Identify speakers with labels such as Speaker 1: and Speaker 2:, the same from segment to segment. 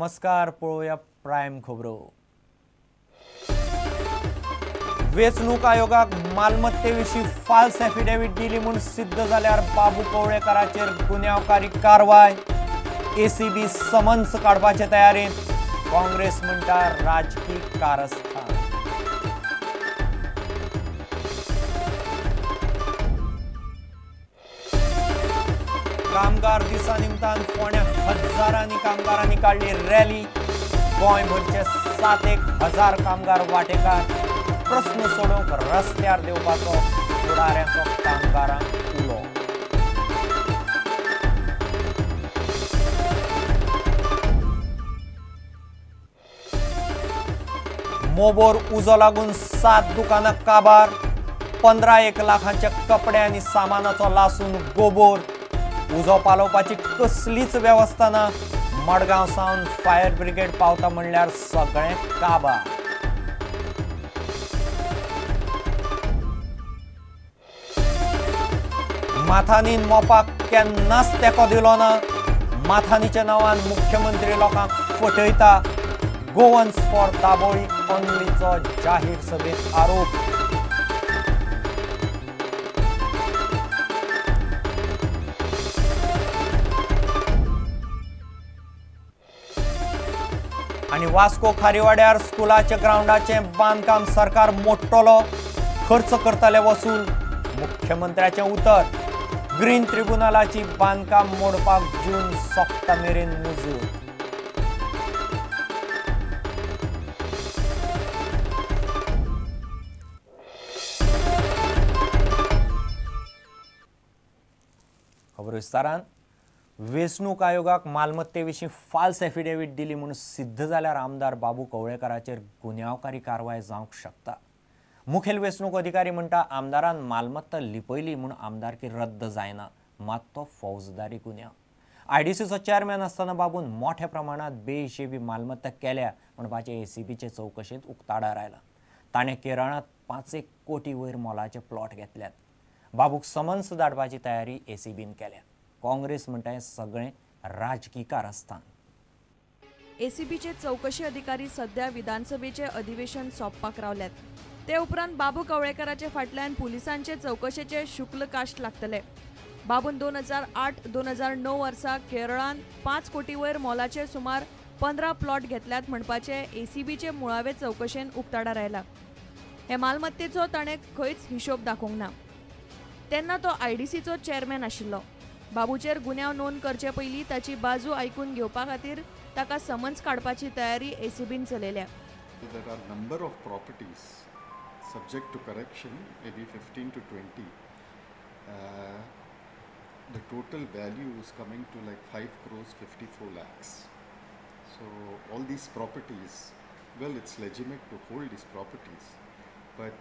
Speaker 1: नमस्कार. पळोवया प्रायम खबरो. वेंचणूक आयोगाक मालमत्तेविशीं फाल्स एफिडेवीट दिली म्हूण सिद्ध जाल्यार बाबू कवळेकाराचेर गुन्यांवकारी कारवाय. एसीबी समन्स काडपाचे तयारेंत. काँग्रेस म्हणटा राजकी कारस्थान. कामगार दिसा निमतान फोंड्या हजारांनी कामगारांनी काडली रॅली. गोंयभरचे 7,000 कामगार वाटेकार. प्रस्न सोडोवंक रस्त्यार देंवपाचो फुडाऱ्यांचो कामगारांक उलो. मोबोर उजो लागून 7 दुकानां काबार. 15 लाखांच्या कपडे आनी सामानाचो लासून गोबोर. उजो पालोवपाची कसलीच वेवस्था ना. मडगांव सावन फायर ब्रिगेड पावता म्हणल्यार सगळें काबार. माथानीन मोपाक केन्नाच तेंको दिलो ना. माथानीच्या नांवान मुख्यमंत्री लोकांक फटयता. गोवन्स फॉर दाबोळी ऑनलीचो जाहीर सभेत आरोप. आनी वास्को खारीवाड्यार स्कुलाच्या ग्रावंडाचें बांदकाम सरकार मोडटलो. खर्च करतले वसूल. मुख्यमंत्र्याचें उतर. ग्रीन ट्रिब्युनलाची बांदकाम मोडपाक जून सोंपता मेरेन मुजूर. खबर विस्तारान. वेंचणूक आयोगाक मालमत्तेविशीं फाल्स एफिडेवीट दिली म्हूण सिद्ध जाल्यार आमदार बाबू कवळेकाराचेर गुन्यांवकारी कारवाय जावंक शकता. मुखेल वेंचणूक अधिकारी म्हणटा आमदारान मालमत्ता लिपयली म्हूण आमदारकी रद्द जायना, मात तो फौजदारी गुन्यांव. आयडीसीचो चेअरमॅन आसतना बाबून मोठ्या प्रमाणांत बेहिशेबी मालमत्ता केल्या म्हणपाचें एसीबीचे चवकशेंत उक्ताडार आयलां. ताणें केरळांत 5 कोटी वयर मोलाचे प्लॉट घेतल्यात. बाबूक समन्स धाडपाची तयारी एसीबीन केल्या. काँग्रेस म्हणटा हें सगळें राजकी कारस्थान.
Speaker 2: एसीबीचे चवकशी अधिकारी सध्या विधानसभेचे अधिवेशन सोंपपाक रावल्यात. ते उपरांत बाबू कवळेकाराचे फाटल्यान पुलिसांचे चवकशेचे शुक्ल काश्ट लागतले. बाबून 2008 2009 वर्सा केरळान 5 कोटी वयर मोलाचे सुमार 15 प्लॉट घेतल्यात म्हणपाचे एसीबीचे मुळावे चवकशेन उक्ताडार आयला. हे मालमत्तेचो ताणें खंयच हिशोब दाखोवंक ना. तेन्ना तो आयडीसीचो चेअरमॅन आशिल्लो. बाबूचेर गुन्यांव नोंद करचे पयलीं ताची बाजू आयकून घेवपा खातीर ताका समन्स काडपाची तयारी एसीबीन चलयल्या.
Speaker 3: There are number of properties subject to correction, maybe 15 to 20. The total value is coming to like 5 crores 54 lakhs. So all these properties, well, it's legitimate to hold these properties, but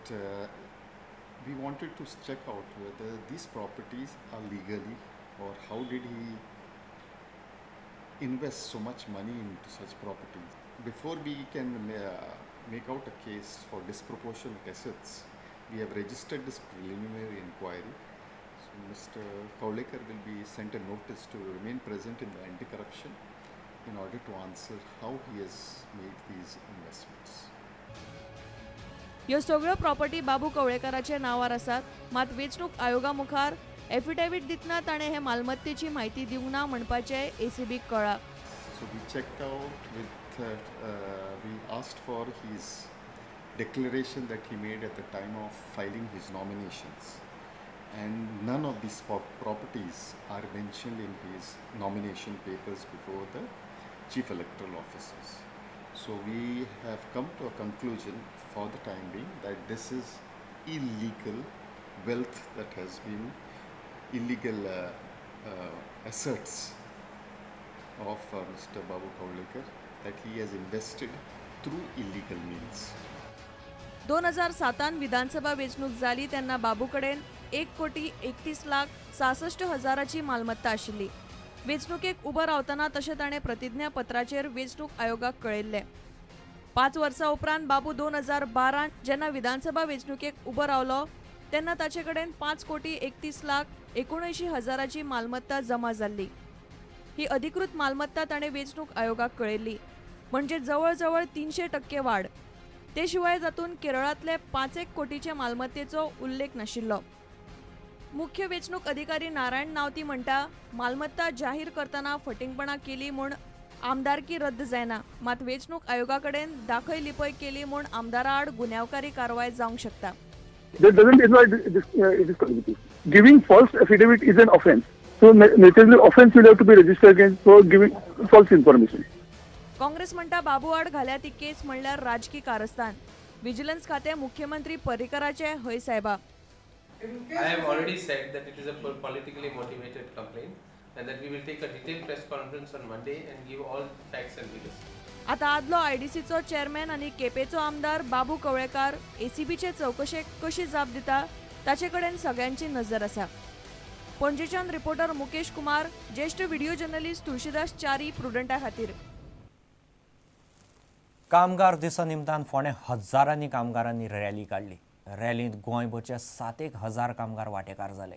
Speaker 3: we wanted to check out whether these properties are legally or how did he invest so much money into such properties. Before we can make out a case for disproportionate assets, we have registered this preliminary inquiry. So Mr. Kavlekar will be sent a notice to remain present in the anti-corruption in order to answer how he has made these investments.
Speaker 2: ह्यो सगळ्यो property बाबू कवळेकाराच्या नांवार आसात. मात वेंचणूक आयोगा मुखार affidavit दितना ताणें हे मालमत्तेची म्हायती दिवंक ना म्हणपाचें एसीबीक कळ्ळां.
Speaker 3: So we checked out with we asked for his declaration that he made at the time of filing his nominations, and none of these properties are mentioned in his nomination papers before the chief electoral officers. So we have come to a conclusion for the time being that this is illegal wealth that has been illegal assets of Mr. Babu Kavlekar that he has invested through illegal means.
Speaker 2: 2007 विधानसभा वेंचणूक जाली तेन्ना बाबू कडेन 1,31,66,000 मालमत्ता आशिल्ली. वेंचणुकेक उबो रावतना तशें ताणें प्रतिज्ञापत्राचेर वेंचणूक आयोगाक कळयल्लें. 5 वर्सां उपरांत बाबू 2012 जेन्ना विधानसभा वेंचणुकेक उबो रावलो तेन्ना ताचे कडेन 5,31,79,000 मालमत्ता जमा जाल्ली. ही अधिकृत मालमत्ता ताणें वेंचणूक आयोगाक कळयल्ली. म्हणजे जवळजवळ 300% वाड. ते शिवाय तातूंत केरळांतले 5 कोटीचे मालमत्तेचो उल्लेख नाशिल्लो. मुख्य वेंचणूक अधिकारी नारायण नावती म्हणटा, मालमत्ता जाहीर करतना फटिंगपणां केली म्हूण आमदारकी रद्द जायना, मात वेंचणूक आयोगा कडेन दाखय लिपय केली म्हूण आमदारा आड गुन्यांवकारी कारवाय जावंक शकता.
Speaker 4: That doesn't invite disqualification. Giving false affidavit is an offense. So naturally offense will have to be registered against for giving false information.
Speaker 2: Congress म्हणटा बाबू आड घाल्या ती केस म्हणल्यार राजकी कारस्थान. विजिलन्स खातें मुख्यमंत्री पर्रीकराचे हय साहेबा.
Speaker 5: I have already said that it is a politically motivated complaint and that we will take a detailed press conference on Monday and give all facts and figures.
Speaker 2: आता आदलो आयडीसीचो चेअरमॅन आनी केपेचो आमदार बाबू कवळेकार एसीबीचे चवकशेक कशी जाप दिता ताचे कडेन सगळ्यांची नजर आसा. पणजेच्यान रिपोर्टर मुकेश कुमार, ज्येष्ठ व्हिडिओ जर्नलिस्ट तुळशीदास च्यारी, प्रुडंटा खातीर.
Speaker 1: कामगार दिसा निमतान फोंडें हजारांनी कामगारांनी रॅली काडली. रॅलींत गोंयभरचे 7-1 हजार कामगार वांटेकार जाले.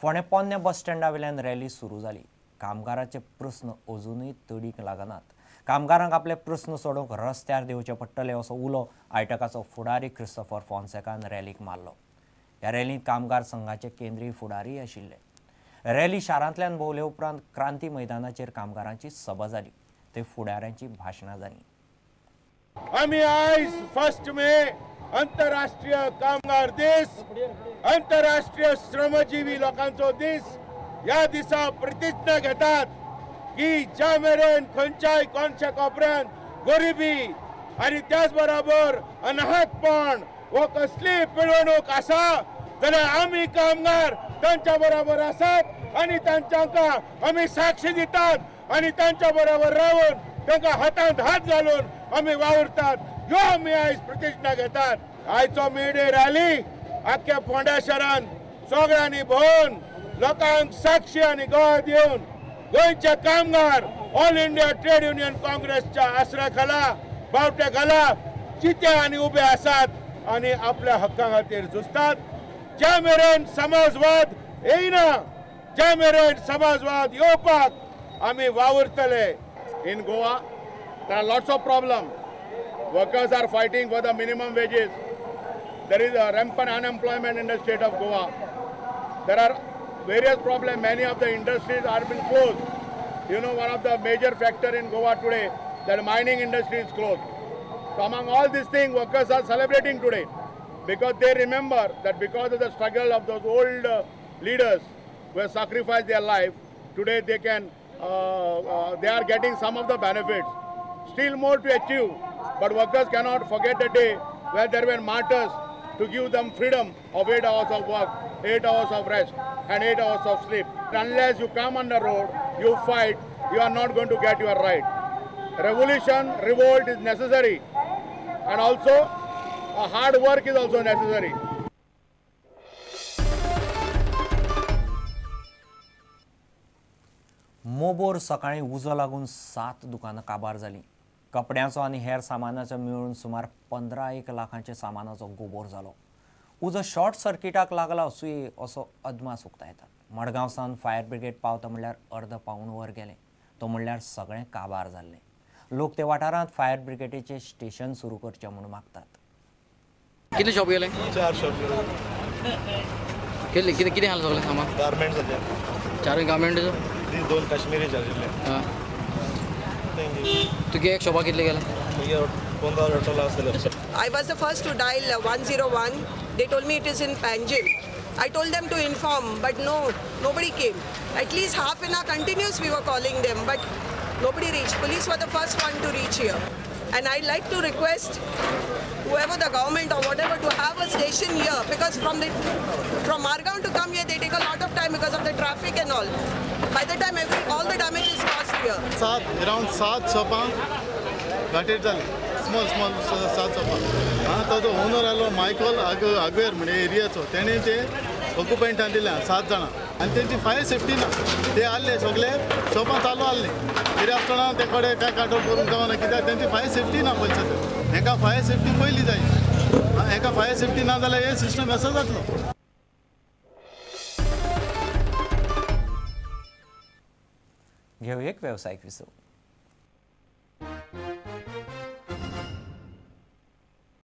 Speaker 1: फोंडें पोन्न्या बस स्टँडा वयल्यान रॅली सुरू जाली. कामगाराचे प्रस्न अजुनूय तडीक लागनात. कामगारांक आपले प्रस्न सोडोवंक रस्त्यार देंवचे पडटले असो उलो आयटकाचो फुडारी क्रिस्टोफर फोन्सेकान रॅलीक मारलो. ह्या रॅलींत कामगार संघाचे केंद्रीय फुडारी आशिल्ले. रॅली शारांतल्यान भोंवले उपरांत क्रांती मैदानाचेर कामगारांची सभा जाली. थंय फुडाऱ्यांची भाशणां जालीं.
Speaker 6: आमी आयज 1 मे आंतरराष्ट्रीय कामगार दीस, आंतरराष्ट्रीय श्रमजीवी लोकांचो दीस. ह्या दिसा प्रतिज्ञा घेतात की ज्या मेरेन खंयच्याय कोनशा कोपऱ्यान गरिबी आनी त्याच बरोबर अनाहतपण वो कसली पिळवणूक आसा जाल्यार आमी कामगार तांच्या बरोबर आसात आनी तांच्या आमी साक्षी दितात आनी तांच्या बरोबर रावन तांकां हातांत हात घालून आमी वावुरतात. ह्यो आमी आयज प्रतिज्ञा घेतात. आयचो मे डे रॅली आख्या फोंड्या शहरान सगळ्यांनी भोवन लोकांक साक्षी आनी गोवा दिवन गोंयचे कामगार ऑल इंडिया ट्रेड युनियन काँग्रेसच्या आसऱ्या खाला बावट्या खाला जिते आनी उबे आसात आनी आपल्या हक्का खातीर झुजतात. ज्या मेरेन समाजवाद येयना ज्या मेरेन समाजवाद येवपाक आमी वावुरतले.
Speaker 7: In Goa there are lots of problems. Workers are fighting for the minimum wages. There is a rampant unemployment in the state of Goa. There are various problems. Many of the industries are been closed. You know, one of the major factor in Goa today, that mining industry is closed. So among all these things, workers are celebrating today because they remember that because of the struggle of those old leaders who have sacrificed their life, today they can, they are getting some of the benefits. Still more to achieve, but workers cannot forget the day where there were martyrs to give them freedom of 8 hours of work, 8 hours of rest and 8 hours of sleep. Unless you come on the road, you fight, you are not going to get your right. Revolution, revolt is necessary, and also a hard work is also necessary.
Speaker 1: मोबोर सकाळी उजो लागून 7 दुकानां काबार जालीं. कपड्यांचो आनी हेर सामानाचो मेळून सुमार 15 लाखांच्या सामानाचो गोबोर जालो. उजो शॉर्ट सर्किटाक लागला असूय असो अदमास उक्तायतात. मडगांव सावन फायर ब्रिगेड पावता म्हणल्यार अर्द पाऊण वर गेलें. तो म्हणल्यार सगळें काबार जाल्लें. लोक ते वाठारांत फायर ब्रिगेडीचें स्टेशन सुरू करचें म्हूण मागतात.
Speaker 8: कितले शॉप गेले?
Speaker 9: 4 शॉप गेले.
Speaker 8: कितले कितें कितें आसलें सगळें सामान?
Speaker 9: गार्मेंट्स.
Speaker 8: 4 गार्मेंट?
Speaker 9: 2 काश्मीरी आशिल्ले.
Speaker 8: हां, तुगे एक शॉपा कितले गेले?
Speaker 9: 15 आसतले.
Speaker 10: I was the first to dial 101. They told me it is in Panjim. I told them to inform, but no, nobody came. At least half an hour continuous we were calling them, but nobody reached. Police were the first one to reach here. And I'd like to request whoever the government or whatever to have a station here, because from Margaon to come here they take a lot of time because of the traffic and all. By the time all the damage is caused here.
Speaker 3: Around 7 शॉपां गाठेर जाली. Small small 7 शॉपां. हां, तो जो owner आलो Michael आग्वेर म्हणजे एरियाचो, तेणें ते ऑक्युपंटान दिल्या 7 जाणां आनी तेंची फायर सेफ्टी ना. ते आहले सगळे शॉपां चालू आहले तरी आसतना ते कडेन कांय काटोल करूंक गावना कित्याक तेंची फायर सेफ्टी ना पयलीं सद्या. हेका फायर सेफ्टी पयली जाय. हेका फायर सेफ्टी ना जाल्यार हे सिस्टम असो जातलो.
Speaker 1: घेवया एक वेवसायीक विसव.